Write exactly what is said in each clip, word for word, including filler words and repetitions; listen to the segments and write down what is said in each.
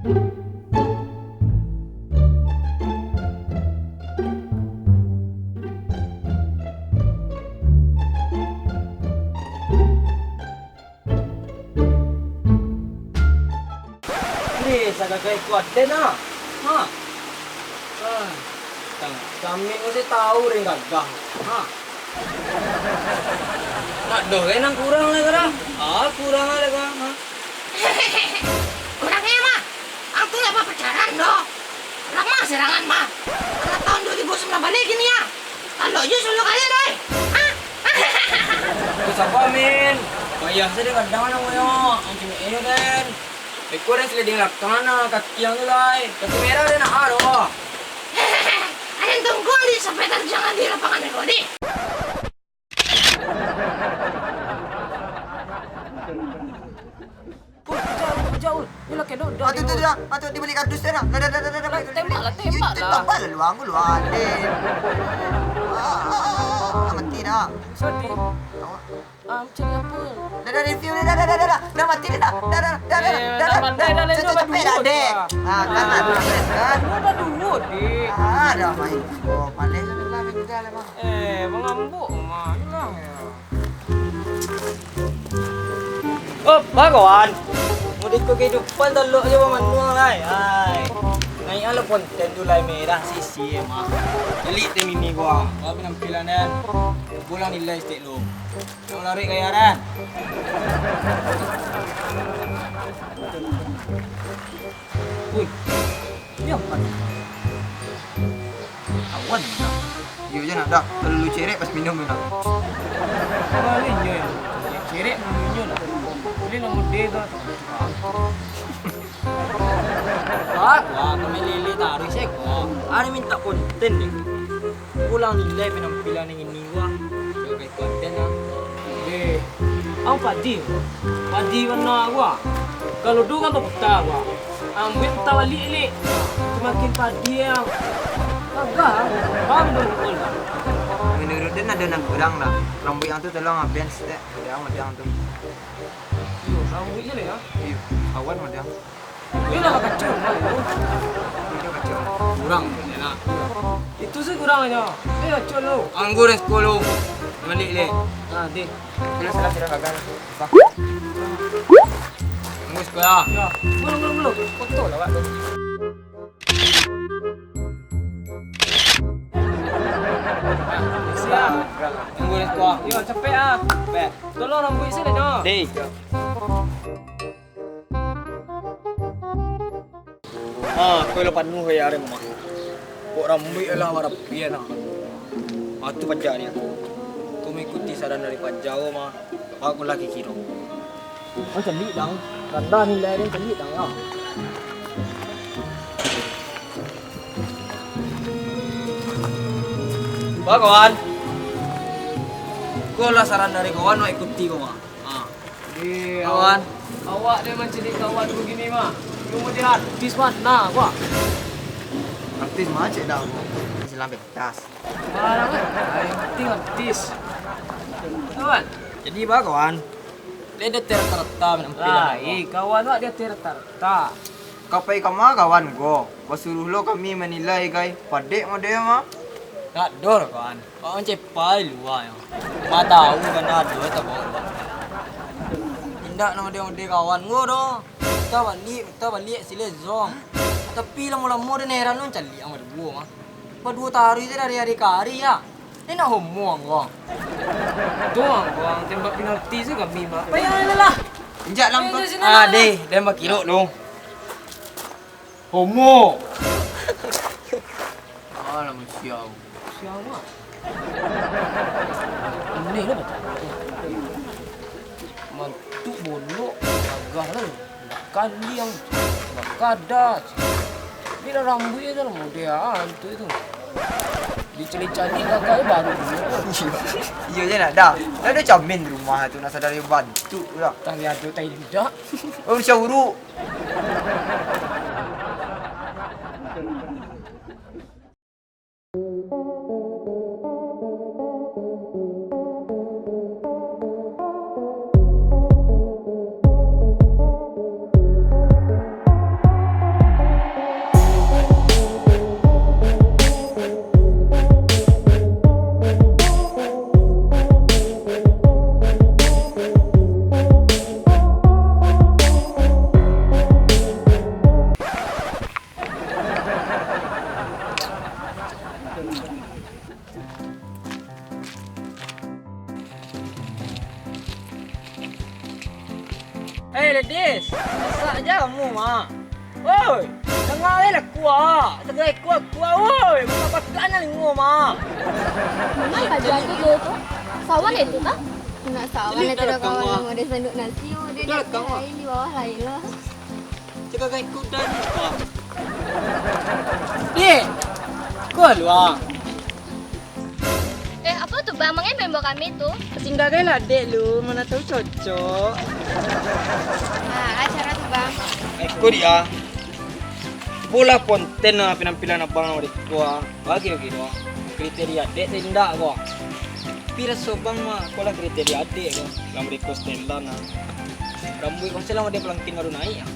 Ni, sagagah iko aden, ah. Ha. Ah. Tang-, kami ko se tahu den gagah. Ha. Nak doh, eh, nan kurang lai, kada? Ah, kurang lai, kada? Ha. Kurangnyo mah, ang tu lah bapacaran doh. Lamah serangan mah. Karano tahun dua ribu sambilan baleh kini, ah. Talok jo solo kali doh, eh. Ha? Itu sapa, Min? Payah sajo kadang namonyo. Ang cingek iyo, kan. Iko den sliding lakang na, kaki ang tu lai. Kaki merah den nak ado. Aden tungguang di sampai tarjang di lapangan iko, di. Ul, kejar, Ul, kejar, Ul. Yolah, kedok, dah, Patut tu dah, patut di balik kardus tu dah. Dah, dah, dah, dah, dah, dah, Lah, balik, tembak lah, balik. Tembak lah. Tembak lah, luang dulu, aden. Ah, mati dah. Sedih. Awak. Ah, cari apa? Dah, dah, review dah, dah, dah, dah, dah, dah, mati dah, dah, dah, dah, dah, Eh, dah, dah, dah, dah, dah, dah, dah, dah, capek-capek dah, dek. Ah, kan, ah, mati dah, kan. Dah, dah, duo, dek. Ah, dah main. Oh, pandai sangat lah, main dah lah, bang. Eh, mangambuk mah, lah, ya. Oh, bagawan. Mode ko kehidupan talok je bamanuang, lai. Ai. Naik alo konten tu lai merah sisi mah. Elit deh mimi gua. Gua penampilan dan pulang nilai stek lu. Nak lari kaya dan. Wih. Iyo, Pak. Kawan, nak. Iyo je, nak, dah. Terlalu cerek pas minum, nak. Balihnyo, yo. Cerek minumnyo, nak. Jadi, namo dia tu. Pak, wah, kami lele taruih, seko. Ari minta konten, deh. Pulang nilai penampilan yang ini, wah. Coba konten, ah. Eh, ang padi. Padi bana gua. Kalau duo kan bapita gua. Ambuik pita balik, Lek. Samakin padi ang. Agak, bang, dong pun. Menurut den ado nan kurang lah. Rambuik ang tu tolong apian sitek. Madang, madang tu. Iyo, rambuik je, Lek, ah. Iyo, awan madang. Iyo lah, kacau, Bang. Iyo, kacau. Kurang, yo lah. Itu sih kurang aja. Eh, kacau lo. Anggur es kolo. Balik, Lek. Ah, deh. Sudah, sudah, sudah, gagal. Bang. Anggur es kolo. Ya, belum, belum, belum. Foto lah, Pak. Siap. Anggur es kolo. Yo, capek ah. Capek. Tolong rambuik sini, no. Deh. Ah, ko lah panuah gaya ari mah. Kok rambuik lah marapi nah. Ah, tu paja ni. Ko maikuti saran dari paja ko mah. Bagus lah kiro. Oh, caliak dang. Randah nilai dia, caliak dang lah. Ba, kawan. Ko lah saran dari kawan, wak ikuti ko mah. Ah. Jadi, kawan. Awak, awak deh mancaliak kawan begini mah. Cuma dia artis mana, wak? Artis macam dah, wak. Silang pentas. Barang, eh. Yang penting artis. Kawan. Jadi, ba, kawan. Dia dah tertata, nak. Lah, eh, kawan wak dia tertata. Ka pai kama kawan ko? Basuruah lo kami manilai, gai. Padek model mah. Nak dor, kawan. Kawan cepai lua yo. Ma tahu kan ado tabao lua. Indak nang model-model kawan ko doh. Kita baliak, kita baliak sile zong. Tapi lamo-lamo den heran lo caliak ang baduo mah. Baduo taruih se dari ari ka ari, ya. Ni nak homo ang ko. Tu ang ko, ang tembak penalti se kami mah. Payah lah lah. Injak lampa. Ah, deh, den bakirok lo. Homo. Alah, manusia. Siapa? Aneh lah, batul. Mantuk bolok, gagah lah. Kaliang, kada. Bila rambuik tu lah, model hantu itu. Dicari-cari kakak tu baru dulu. Iyo, iyo je nak dah. Dah ada camin di rumah tu, nak sadar dia bantu tu lah. Tali ado, tali tidak. Oh, macam uruk. Oi, danga lai lah kua. Sagai kua, kua, oi. Buka pakan lah lingo, Mak. Memang kaja tu, tu, tu. Sawan itu, kan? Nak sawan itu dah kawan, nama dia sanduk nasi, oh, dia dah lain di bawah lain lah. Cakap ikut dan, Mak. Ye, kua luang. Eh, apo tu, Bang? Mangai member kami tu? Tinggalkan lah, dek lu. Mana tahu cocok. Nah, acara tu, Bang. Eh, kau dia. Bola ponten lah penampilan abang lah, dek kau. Bagi, bagi doang. Kriteria dek tu indak kau. Tapi raso bang mah, kau lah kriteria dek kau. Lah mereka setelan lah. Rambuik kau selang ada pelangkin baru naik ah.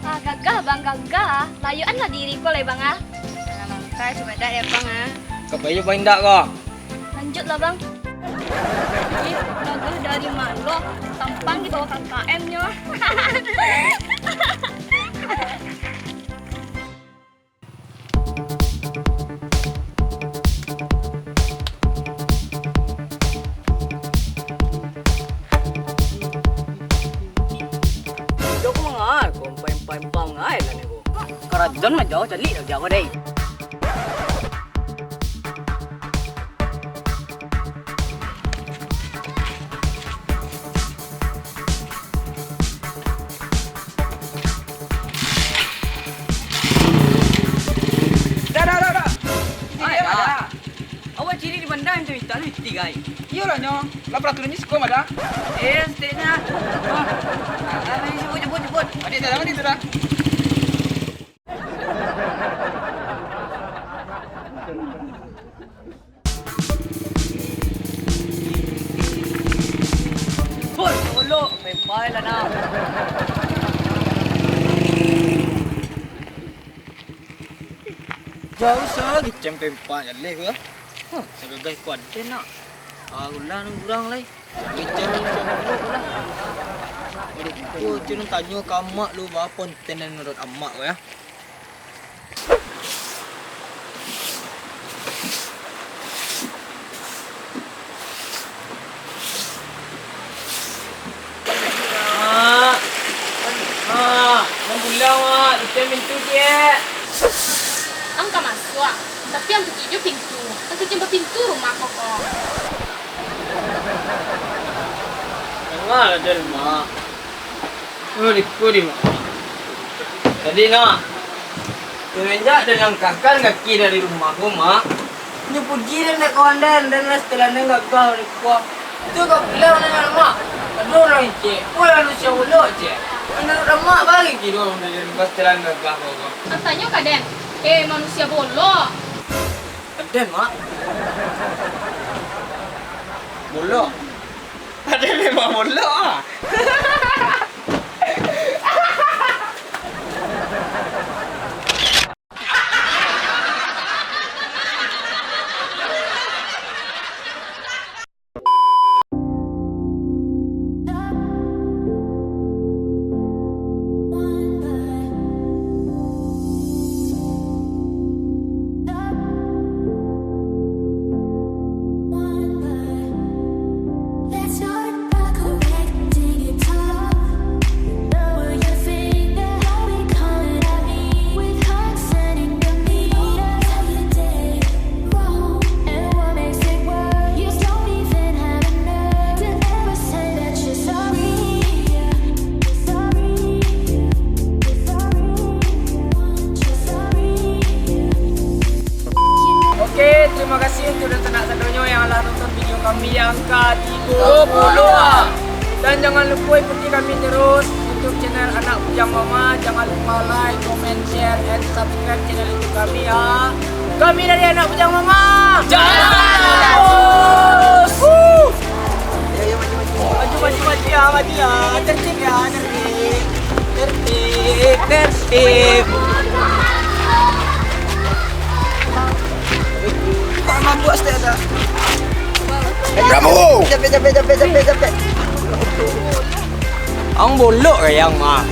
Ah, gagah, Bang, gagah. Layuan lah diri ko lai, Bang, ah. Alah, mangkai, cubo dak ya, Bang, ah. Kapayo, Bang, indak ko? Lanjut lah, Bang. Ih, gagah dari malo, tampang di bawah K K M-nyo. Jauh ko mangai, ko empai-empai mangai lah ni ko. Karajon mah jauh, caliak lah jauh deh. Dah, dah, dah, dah. Ai, dah. Awak ciri di bandar minta-minta lu iti, gai. Iyolah nyo, lah peraturan ni siko mah dah. Eh, steknya. Ah, ah, jemput, jemput, jemput. Adik dah, adik tu dah. Hoi, tolok, pempai lah nak. Jauh sa gicam pempai jaleh ke? Huh, sagagai kuat je nak. Ah, ulah nang kurang lai. Gicam, gicam dulu lah. Aduh, tu cun tanyo ka amak lu, ba ponten nan menurut amak ko ya. Mak, mak, mambulang, mak, tutup pintu ciek. Ang ka masuak, tapi ang tutuik jo pintu. Ang kecek bapintu rumah ko ko. Janganlah, Del, mak. Oh, liku di mak. Tadi, nak. Semenjak dilangkahkan kaki dari rumah ko, mak, nyo puji den dek kawan den, den lah setelan den gagah di kuah. Tu ka pulang dengan mak. Aduh, urang icek, pulang manusia bulok, cek. Menurut mak, bagi kiro dari rumah setelan gagah ko, mak. Katanyo ka den, eh, manusia bulok. Ka den, mak. Bulok. Ka den memang bulok, ah. Oke, terima kasih untuk dunsanak sadonyo yang lah nonton video kami yang ka tigo puluah ah. Dan jangan lupa ikuti kami terus YouTube channel Anak Bujang Mama. Jangan lupa like, comment, share, and subscribe channel YouTube kami ya. Kami dari Anak Bujang Mama. Jangan lupus. Wuh. Maju, maju, maju ya, maju ya. Tertib ya, tertib. Tertib, tertib. Pak, mabuk setiap ada. Kamu. Capek, capek, capek, capek, capek. Ang bolok ka yang mah.